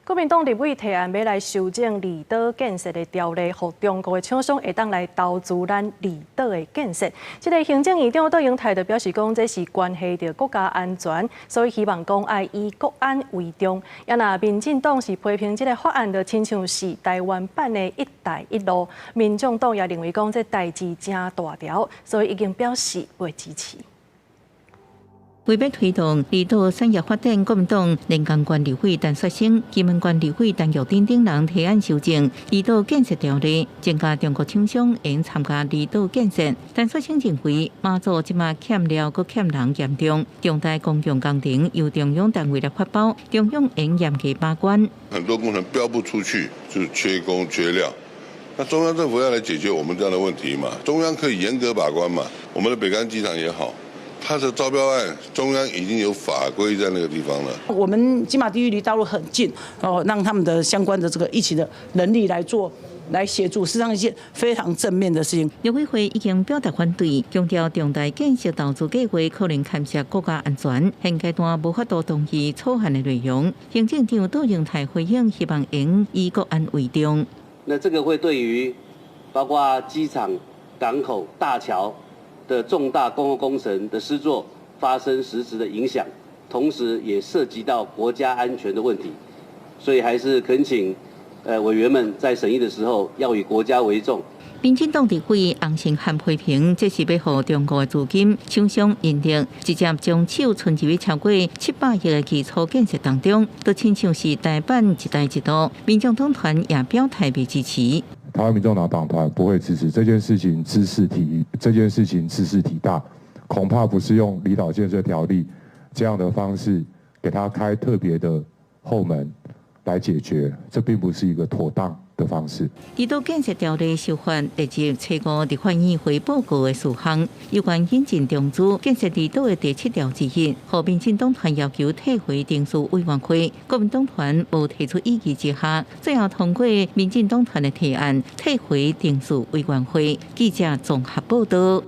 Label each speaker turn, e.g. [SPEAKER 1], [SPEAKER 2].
[SPEAKER 1] 國民黨立委提案欲來修正離島建設的條例，予中國的廠商會當來投資咱離島的建設。這个行政院長卓榮泰就表示講，這是關係著國家安全，所以希望講愛以國安為重。啊若民進黨是批評這个法案，就親像是台灣版的一帶一路。民眾黨也認為講，這代誌誠大條，所以已經表示袂支持。
[SPEAKER 2] 為欲推動離島產業發展，國民黨連江縣立委陳雪生、金門縣立委陳玉珍等人提案修正離島建設條例，增加中國廠商會參加離島建設。陳雪生認為，馬祖這馬欠料閣欠人嚴重，重大公共工程由中央單位來發包，中央應嚴格把關。
[SPEAKER 3] 很多工程標不出去，就是缺工缺料。那中央政府要來解決我們這樣的問題嘛？中央可以嚴格把關嘛？我們的北竿機場也好。它的招標案，中央已經有法規在那個地方了。
[SPEAKER 4] 我們金馬地區離大陸很近，哦，讓他們的相關的這個一起的能力來做，來協助，實際上一件非常正面的事情。
[SPEAKER 2] 陸委會已經表達反對，強調重大建設投資計劃可能牽涉國家安全，現階段無法度同意草案的內容。行政長卓榮泰回應，希望應以國安為重。
[SPEAKER 5] 那這個會對於包括機場、港口、大橋的重大公共工程的施作發生實質的影響，同時也涉及到國家安全的問題，所以還是懇請委員們在審議的時候要以國家為重。
[SPEAKER 2] 民進黨立委洪勝漢批評，這是欲予中國的資金廠商引入，直接將手伸入超過700億的基礎建設當中，都親像是台版一帶一路。民眾黨團也表態袂支持。
[SPEAKER 6] 台灣民眾黨黨團不會支持這件事情，茲事體這件事情茲事體大，恐怕不是用離島建設條例這樣的方式給他開特別的後門來解決，這並不是一個妥當的方式。
[SPEAKER 2] 離島建設條例修法列入初五立法院會報告的事項，有關引進中資建設離島的第七條之一，予民進黨團要求退回程序委員會，國民黨團無提出異議之下，最後通過民進黨團的提案，退回程序委員會。記者綜合報道。